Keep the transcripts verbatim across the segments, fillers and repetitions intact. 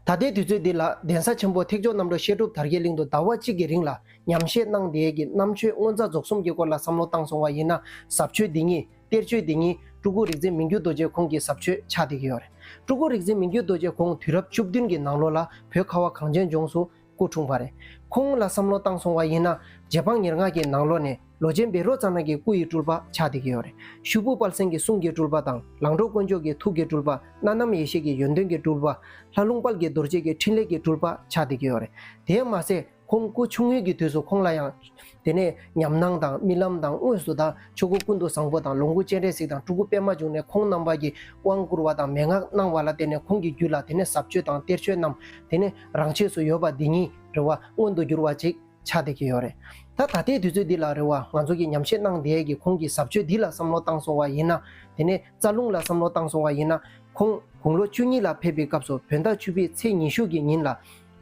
ད་ལྟའི་དུས་ཚོད་འདི་ལ་གདན་ས་ཆེན་པོ་ཐེག་མཆོག་རྣམ་གྲོལ་བཤད་སྒྲུབ་དར་རྒྱས་གླིང་དུ་ཟླ་བ་གཅིག་གི་རིང་ལ་ཉམས་བཞེས་གནང་བསྡད་ཀྱི་རྣམ་དཔྱོད་མངོན་རྫ་རྫོགས་གསུམ་གྱི་སྐོར་ལ་བསམ་བློ་བཏང་སོང་བ་ཡིན་ན། ཟབ་ཆོས་འདི་ཉིད་གཏེར་ཆོས་འདི་ཉིད་སྤྲུལ་སྐུ་རིག་འཛིན་མི་འགྱུར་རྡོ་རྗེ་ཁོང་གི་ཟབ་ཆོས་ཆགས་བསྡད་ཀྱི་ཡོད་རེད། སྤྲུལ་སྐུ་རིག་འཛིན་མི་འགྱུར་རྡོ་རྗེ་ཁོང་དུས་རབས་བཅུ་བདུན་གྱི་ནང་ལོགས་ལ་བོད་ཁ་བ་གངས་ཅན་ལྗོངས་སུ་སྐུ་འཁྲུངས་པ་རེད། ཁོང་ལ་བསམ་བློ་བཏང་སོང་བ་ཡིན་ན། རྗེ་འབངས་ཉེར་ལྔ་གི་ནང་ལོགས་ནས་ལོ་ཆེན་བཻ་རོ་ཙ་ན་གི་སྐུ་ཡི་སྤྲུལ་པ་ཆགས་བསྡད་ཀྱི་ཡོད་རེད། ཤུ་བུ་དཔལ་སེང་གི་གསུང་གི་སྤྲུལ་པ་དང་། ལང་གྲོ་དཀོན་མཆོག་གི་ཐུགས་ཀྱི་སྤྲུལ་པ། སྣ་ནམ་ཡེ་ཤེས་ཀྱི་ཡོན་ཏན་གྱི་སྤྲུལ་པ། ལྷ་ལུང་དཔལ་གྱི་རྡོ་རྗེ་གི་འཕྲིན་ལས་ཀྱི་སྤྲུལ་པ་ཆགས་བསྡད་ཀྱི་ཡོད་རེད། དེས་མ་ཟད། ཁོང་སྐུ་ཆུང་ངུའི་གི་དུས་སུ་ཁོང་ལ་ཡང་། དེ་ནས་ཉམས་སྣང་དང་རྨི་ལམ་དང་དངོས་སུ་དང་ཆོས་སྐུ་ཀུན་ཏུ་བཟང་པོ་དང་ལོངས་སྐུ་སྤྱན་རས་གཟིགས་དང་སྤྲུལ་སྐུ་པད་མ་འབྱུང་གནས་ཁོང་རྣམ་པ་གིས་དབང་བསྐུར་བ་དང་མན་ངག་གནང་བ་ལ་བརྟེན་ནས་ཁོང་གི་རྒྱུད་ལ་དེ་ནས་ཟབ་ཆོས་དང་གཏེར་ཆོས་རྣམས་དེ་ནས་རང་ཆས་སུ་ཡོད་པ་འདི་ཉིད་རེད་བ། མངོན་དུ་གྱུར་བ་ཅིག་ཆགས་བསྡད་ཀྱི་ཡོད་རེད། ད་ད་ལྟའི་དུས་ཚོད་འདི་ལ་རེད་བ། ང་ཚོ་གིས་ཉམས་བཞེས་གནང་བསྡད་ཀྱི་ཁོང་གི་ཟབ་ཆོས་འདི་ལ་བསམ་བློ་བཏང་སོང་བ་ཡིན་ན། དེ་ནས་རྩ་རླུང་ལ་བསམ་བློ་བཏང་སོང་བ་ཡིན་ན། ཁོང་དགུང་ལོ་བཅུ་གཉིས་ལ་ཕེབས་པའི་སྐབས་སུ་བོད་ཟླ་བཅུ་པའི་ཚེས་ཉི་ཤུ་གི་ཉིན་ལ།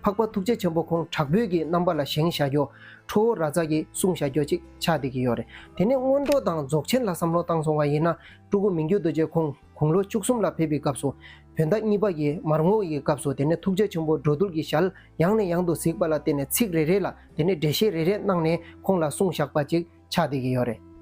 འཕགས་པ་ཐུགས་རྗེ་ཆེན་པོ་ཁོང་དྲག་པོའི་གི་རྣམ་པ་ལ་བཞེངས་བཞག་རྒྱུ། ཁྲོ་བོ་རཱ་ཛ་གིས་གསུངས་བཞག་རྒྱུ་ཅིག་ཆགས་བསྡད་ཀྱི་ཡོད་རེད། དེ་ནས་སྔོན་འགྲོ་དང་རྫོགས་ཆེན་ལ་བསམ་བློ་བཏང་སོང་བ་ཡིན་ན། སྤྲུལ་སྐུ་མི་འགྱུར་རྡོ་རྗེ་ཁོང་དགུང་ལོ་བཅུ་གསུམ་ལ་ཕེབས་པའི་སྐབས་སུ། བོད་ཟླ་གཉིས་པ་གི་མར་ངོ་ཡི་སྐབས་སུ་དེ་ནས་ཐུགས་རྗེ་ཆེན་པོ་འགྲོ་འདུལ་གྱི་ཞལ་ཡང་ནས་ཡང་དུ་གཟིགས་པ་ལ་བརྟེན་ནས་ཚིག་རེ་རེ་ལ་དེ་ནས་འགྲེལ་བཤད་རེ་རེ་གནང་ནས་ཁོང་ལ་གསུངས་བཞག་པ་ཅིག་ཆགས་བསྡད་ཀྱི་ཡོད་རེད།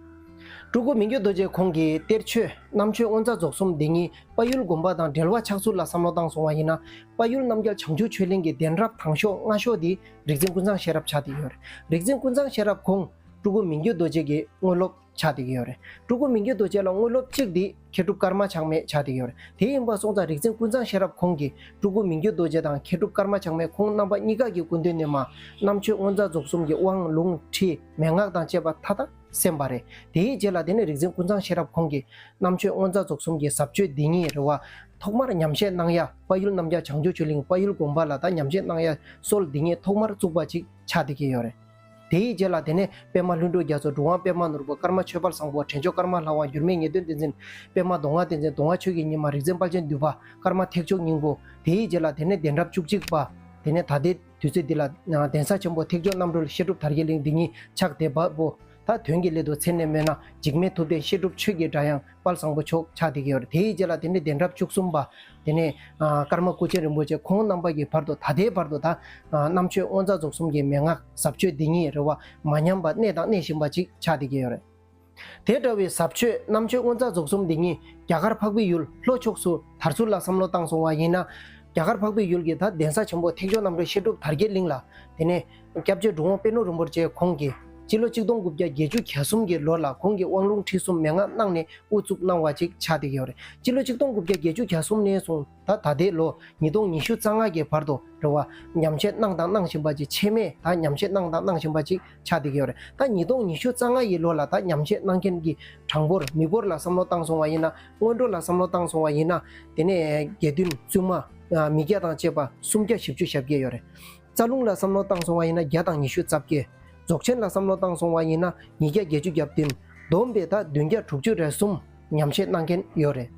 སྤྲུལ་སྐུ་མི་འགྱུར་རྡོ་རྗེ་ཁོང་གི་གཏེར་ཆོས་རྣམ་དཔྱོད་མངོན་རྫ་རྫོགས་གསུམ་འདི་ཉིད་དཔལ་ཡུལ་དགོན་པ་དང་འབྲེལ་བ་ཆགས་ཚུལ་ལ་བསམ་བློ་བཏང་སོང་བ་ཡིན་ན། དཔལ་ཡུལ་རྣམ་རྒྱལ་བྱང་ཆུབ་ཆོས་གླིང་གི་གདན་རབས་དང་ཤོས་སྔ་ཤོས་འདི་རིག་འཛིན་ཀུན་བཟང་ཤེས་རབ་ཆགས་བསྡད་ཀྱི་ཡོད་རེད། རིག་འཛིན་ཀུན་བཟང་ཤེས་རབ་ཁོང་སྤྲུལ་སྐུ་མི་འགྱུར་རྡོ་རྗེ་གི་དངོས་སློབ་ཆགས་བསྡད་ཀྱི་ཡོད་རེད། སྤྲུལ་སྐུ་མི་འགྱུར་རྡོ་རྗེ་ལ་དངོས་སློབ་གཅིག་འདི་མཁས་གྲུབ་ཀརྨ་ཆགས་མེད་ཆགས་བསྡད་ཀྱི་ཡོད་རེད། དེ་ཡིན་པ་སོང་ཙང་རིག་འཛིན་ཀུན་བཟང་ཤེས་རབ་ཁོང་གིས་སྤྲུལ་སྐུ་མི་འགྱུར་རྡོ་རྗེ་དང་མཁས་གྲུབ་ཀརྨ་ཆགས་མེད་ཁོང་རྣམ་པ་གཉིས་ཀ་གི་སྐུ་མདུན་ནས་མར་རྣམ་དཔྱོད་མངོན་རྫ་རྫོགས་གསུམ་གྱི་དབང་ལུང་ཁྲིད་མན་ངག་དང་བཅས་པ་མཐའ་དག་གསན་པ་རེད། དེའི་རྗེས་ལ་དེ་ནས་རིག་འཛིན་ཀུན་བཟང་ཤེས་རབ་ཁོང་གིས་རྣམ་དཔྱོད་མངོན་རྫ་རྫོགས་གསུམ་གྱི་ཟབ་ཆོས་འདི་ཉིད་རེད་བ། ཐོག་མར་ཉམས་བཞེས་གནང་ཡ་དཔལ་ཡུལ་རྣམ་རྒྱལ་བྱང་ཆུབ་ཆོས་གླིང་དཔལ་ཡུལ་དགོན་པ་ལ་ད་ཉམས་བཞེས་གནང་ཡ་སྲོལ་འདི་ཉིད་ཐོག་མར་བཙུགས་པ་ཅིག་ཆགས་བསྡད་ཀྱི་ཡོད་རེད། དེའི་རྗེས་ལ་དེ་ནས་པདྨ་ལྷུན་གྲུབ་རྒྱ་མཚོ། གྲུབ་དབང་པདྨ་ནོར་བུ། ཀརྨ་ཆོས་འཕེལ་བཟང་པོ། དྲན་མཆོག་ཀརྨ་ལྷ་དབང་། འགྱུར་མེད་ངེས་དོན་བསྟན་འཛིན། པདྨ་མདོ་སྔགས་བསྟན་འཛིན། མདོ་སྔགས་ཆོས་ཀྱི་ཉི་མ། རིག་འཛིན་དཔལ་ཆེན་འདུས་པ། ཀརྨ་ཐེག་མཆོག་སྙིང་པོ། དེའི་རྗེས་ལ་དེ་ནས་གདན་རབས་བཅུ་གཅིག་པ། དེ་ནས་ད་ལྟའི་དུས་ཚོད་འདི་ལ་གདན་ས་ཆེན་པོ་ཐེག་མཆོག་རྣམ་གྲོལ་བཤད་སྒྲུབ་དར་རྒྱས་གླིང་འདི་ཉིད་ཆགས་བསྡད་པ་པོ། ད་དོན་གྱི་སླད་དུ་མཚན་ནས་སྨོས་ན་འཇིགས་མེད་ཐུབ་བསྟན་བཤད་སྒྲུབ་ཆོས་ཀྱི་སྒྲ་དབྱངས་དཔལ་བཟང་པོ་མཆོག་ཆགས་བསྡད་ཀྱི་ཡོད་རེད། དེའི་རྗེས་ལ་དེ་ནས་གདན་རབས་བཅུ་གསུམ་པ། དེ་ནས་ཀརྨ་སྐུ་ཆེན་རིན་པོ་ཆེ་ཁོང་རྣམ་པ་གི་བར་དུ་ད་ལྟའི་བར་དུ་ད་རྣམ་དཔྱོད་མངོན་རྫ་རྫོགས་གསུམ་གྱི་མན་ངག་ཟབ་ཆོས་འདི་ཉིད་རེད་བ། མ་ཉམས་པ་གནས་དང་གནས་བཞིན་པ་ཅིག་ཆགས་བསྡད་ཀྱི་ཡོད་རེད། དེ་འདྲ་བའི་ཟབ་ཆོས་རྣམ་དཔྱོད་མངོན་རྫ་རྫོགས་གསུམ་འདི་ཉིད་རྒྱ་གར་འཕགས་པའི་ཡུལ་ལྷོ་ཕྱོགས་སུ་དར་ཚུལ་ལ་བསམ་བློ་བཏང་སོང་བ་ཡིན་ན། རྒྱ་གར་འཕགས་པའི་ཡུལ་གྱི་ད་གདན་ས་ཆེན་པོ་ཐེག་མཆོག་རྣམ་གྲོལ་བཤད་སྒྲུབ་དར་རྒྱས་གླིང་ལ། དེ་ནས་སྐྱབས་རྗེ་འབྲུག་དབང་པད་ནོར་རིན་པོ་ཆེ་ཁོང་གིས་སྤྱི་ལོ་གཅིག་སྟོང་དགུ་བརྒྱ་བརྒྱད་ཅུ་གྱ་གསུམ་གྱི་ལོ་ལ་ཁོང་གིས་དབང་ལུང་ཁྲིད་གསུམ་མན་ངག་གནང་ནས་དབུ་བཙུགས་གནང་བ་ཅིག་ཆགས་བསྡད་ཀྱི་ཡོད་རེད། སྤྱི་ལོ་གཅིག་སྟོང་དགུ་བརྒྱ་བརྒྱད་ཅུ་གྱ་གསུམ་ནས་བཟུང་ད་ད་ལྟའི་ལོ་ཉིས་སྟོང་ཉི་ཤུ་རྩ་ལྔ་གི་བར་དུ་རེད་བ། ཉམས་བཞེས་གནང་དང་གནང་བཞིན་པ་ཅིག་ཆད་མེད་ད་ཉམས་བཞེས་གནང་དང་གནང་བཞིན་པ་ཅིག་ཆགས་བསྡད་ཀྱི་ཡོད་རེད། ད་ཉིས་སྟོང་ཉི་ཤུ་རྩ་ལྔ་ཡི་ལོ་ལ་ད་ཉམས་བཞེས་གནང་མཁན་གྱི་གྲངས་འབོར་མི་འབོར་ལ་བསམ་བློ་བཏང་སོང་བ་ཡིན་ན། སྔོན་འགྲོ་ལ་བསམ་བློ་བཏང་སོང་བ་ཡིན་ན། དེ་ནས་དགེ་འདུན་བཙུན་མ་མི་སྐྱ་དང་བཅས་པ་སུམ་བརྒྱ་བཞི་བཅུ་ཞེ་བརྒྱད་ཡོད་རེད། རྩ་རླུང་ལ་བསམ་བློ་བཏང་སོང་བ་ཡིན་ན་བརྒྱ་དང་ཉི་ཤུ་རྩ་བརྒྱད། རྫོགས་ཆེན་ལ་བསམ་བློ་བཏང་སོང་བ་ཡིན་ན་ཉིས་བརྒྱ་བརྒྱད་ཅུ་གྱ་བདུན། བསྡོམས་པས་ད་བདུན་བརྒྱ་དྲུག་ཅུ་རེ་གསུམ་ཉམས་བཞེས་གནང་མཁན་ཡོད་རེད།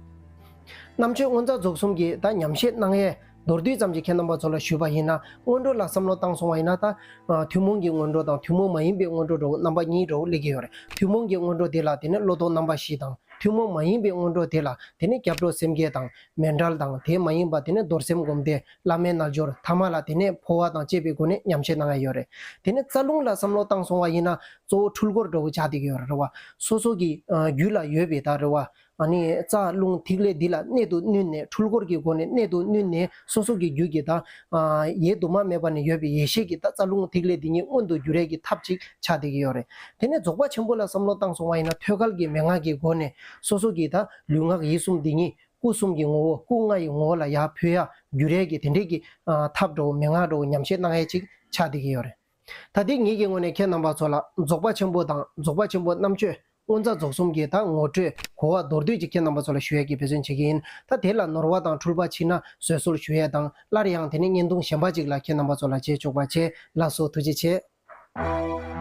རྣམ་དཔྱོད་མངོན་རྩ་རྫོགས་གསུམ་གྱི་ད་ཉམས་བཞེས་གནང་ཡས་མདོར་བསྡུས་ཙམ་ཞིག་ཁྱེད་རྣམ་པ་ཚོ་ལ་ཞུས་པ་ཡིན་ན། སྔོན་འགྲོ་ལ་བསམ་བློ་བཏང་སོང་བ་ཡིན་ན་ད། ཨ། ཐུན་མོང་གི་སྔོན་འགྲོ་དང་ཐུན་མོང་མ་ཡིན་པའི་སྔོན་འགྲོ་འདྲ་བོ་རྣམ་པ་གཉིས་འདྲ་བོ་སླེབས་ཀྱི་ཡོད་རེད། ཐུན་མོང་གི་སྔོན་འགྲོ་དེ་ལ་དེ་ནས་བློ་ལྡོག་རྣམ་པ་བཞི་དང་། ཐུན་མོང་མ་ཡིན་པའི་སྔོན་འགྲོ་དེ་ལ་དེ་ནས་སྐྱབས་འགྲོ་སེམས་བསྐྱེད་དང་མཎྜལ་དང་། དེ་མ་ཡིན་པ་དེ་ནས་རྡོར་སེམས་སྒོམ་བཟླས། བླ་མའི་རྣལ་འབྱོར། ཐ་མ་ལ་དེ་ནས་འཕོ་བ་དང་བཅས་པའི་སྒོ་ནས་ཉམས་བཞེས་གནང་ཡ་ཡོད་རེད། དེ་ནས་རྩ་རླུང་ལ་བསམ་བློ་བཏང་སོང་བ་ཡིན་ན་གཙོ་བོ་འཁྲུལ་འཁོར་འདྲ་བོ་ཆགས་བསྡད་ཀྱི་ཡོད་རེད་བ། སོ་སོ་གི་ཨ་རྒྱུད་ལ་ཡོད་པའི་ད་རེད་བ། ཨ་ནི་རྩ་རླུང་ཐིག་ལེ་འདི་ལ་གནད་དུ་བསྣུན་ནས་འཁྲུལ་འཁོར་གྱི་སྒོ་ནས་གནད་དུ་བསྣུན་ནས་སོ་སོ་གི་རྒྱུད་ཀྱི་ད་ཡེ་དུ་མ་མེད་པ་ནས་ཡོད་པའི་ཡེ་ཤེས་ཀྱི་ད་རྩ་རླུང་ཐིག་ལེ་འདི་ཉིད་མངོན་དུ་འགྱུར་ཡས་ཀྱི་ཐབས་ཅིག་ཆགས་བསྡད་ཀྱི་ཡོད་རེད། དེ་ནས་རྫོགས་པ་ཆེན་པོ་ལ་བསམ་བློ་བཏང་སོང་བ་ཡིན་ན་ཐོད་རྒལ་གྱི་མན་ངག་གི་སྒོ་ནས་སོ་སོ་གི་ད་ལུས་ངག་ཡིད་གསུམ་འདི་ཉིད་སྐུ་གསུམ་གྱི་ངོ་བོ་སྐུ་ལྔ་ཡི་ངོ་བོ་ལ་ཡར་འཕོ་ཡ་འགྱུར་ཡས་ཀྱི་དེ་འདྲས་ཀྱི་ཐབས་འདྲ་བོ་མན་ངག་འདྲ་བོ་ཉམས་བཞེས་གནང་ཡས་ཅིག་ཆགས་བསྡད་ཀྱི་ཡོད་རེད། ད་ལྟའི་ངེད་ཀྱི་ངོས་ནས་ཁྱེད་རྣམ་པ་ཚོ་ལ་རྫོགས་པ་ཆེན་པོ་དང་རྫོགས་པ་ཆེན་པོ་རྣམ་དཔྱོད་མངོན་རྩ་རྫོགས་གསུམ་གྱི་ད་ངོ་སྤྲོད་གོ་བ་མདོར་བསྡུས་ཅིག་ཁྱེད་རྣམ་པ་ཚོ་ལ་ཞུ་ཡས་ཀྱི་འབད་བརྩོན་བྱེད་ཀྱི་ཡིན། ད་དེ་ལ་ནོར་བ་དང་འཁྲུལ་པ་མཆིས་ན་བཟོད་གསོལ་ཞུ་ཡས་དང་། སླར་ཡང་དེ་ནས་བརྙན་ཐུང་གཞན་པ་ཅིག་ལ་ཁྱེད་རྣམ་པ་ཚོ་ལ་མཇལ་ཆོག་པ་བྱེད། ལགས་སོ། ཐུགས་རྗེ་ཆེ།